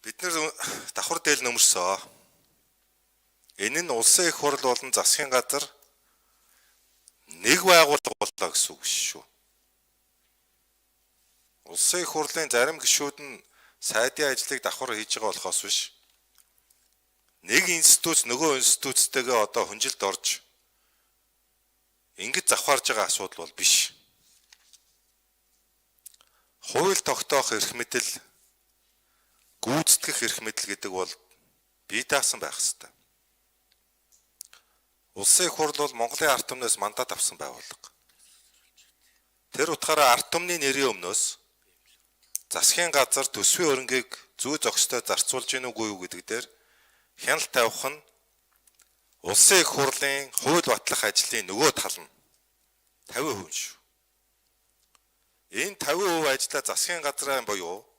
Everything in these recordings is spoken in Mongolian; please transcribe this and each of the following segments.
Бид нэр давхар дээл нөмөрсөө. Энэ нь улсын их хурл болон засгийн газар нэг байгууллага боллоо гэсэн үг шүү. Улсын их хурлын зарим гишүүд нь сайдын ажлыг давхар хийж байгаа болохоос биш. Нэг институт нөгөө институттэйгээ одоо хүнжилд орж ингэж завхаарж байгаа асуудал бол биш. Хууль тогтоох эрх мэдэл, гүйцэтгэх эрх мэдэл гэдэг бол бие даасан байх ёстой. Улсын их хурл бол Монголын ард түмнээс мандат авсан байгууллага. Тэр утгаараа ард түмний нэрийн өмнөөс засгийн газар төсвийн хөрөнгийг зүй зохистой зарцуулж гинэ үгүй юу гэдэг дээр хяналт тавих нь улсын их хурлын хууль батлах ажлын нөгөө тал нь 50% шүү. Энэ 50% ажлаа засгийн газраа буюу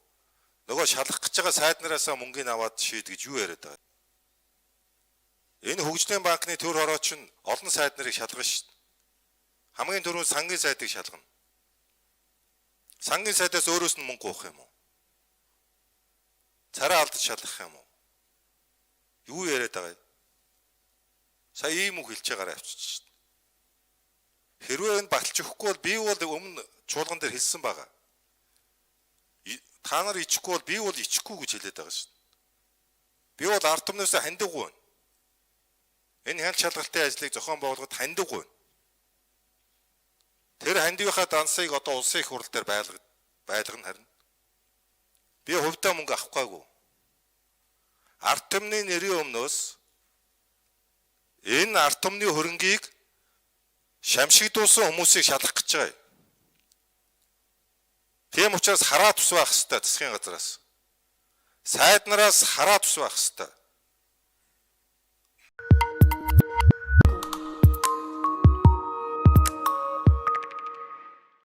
нөгөө шалгах гэж байгаа сайд нараасаа мөнгийг аваад шийд гэж юу яриад байгаа. Энэ хөгжлийн банкны төр хорооч нь олон сайд нарыг шалгана шүү дээ. Хамгийн түрүүнд сангийн сайдыг шалгана. Сангийн сайдаас өөрөөс нь мөнгө уух юм уу? Царай алдаж шалгах юм уу? Юу яриад байгаа юм? Сая ийм үг хэлж байгаараа авчиж шүү дээ. Хэрвээ энэ баталж өгөхгүй бол би бол өмнө чуулган дээр хэлсэн байгаа. Та нар ичихгүй бол би бол ичихгүй гэж хэлээд байгаа шүү дээ. Би бол ард түмнээс хандивгүй байна. Энэ хяналт шалгалтын ажлыг зохион байгуулахад хандивгүй байна. Тэр хандивынхаа дансыг одоо улсын их хурл дээр байлгана харин. Би хувьдаа мөнгө авах гаагүй. Ард түмний нэрийн өмнөөс энэ ард түмний хөрөнгийг шамшигдуулсан хүмүүсийг шалгах гэж байгаа юм. Тийм учраас хараа тус байх хэвээр засгийн газраас. Сайд нараас хараа тус байх хэвээр.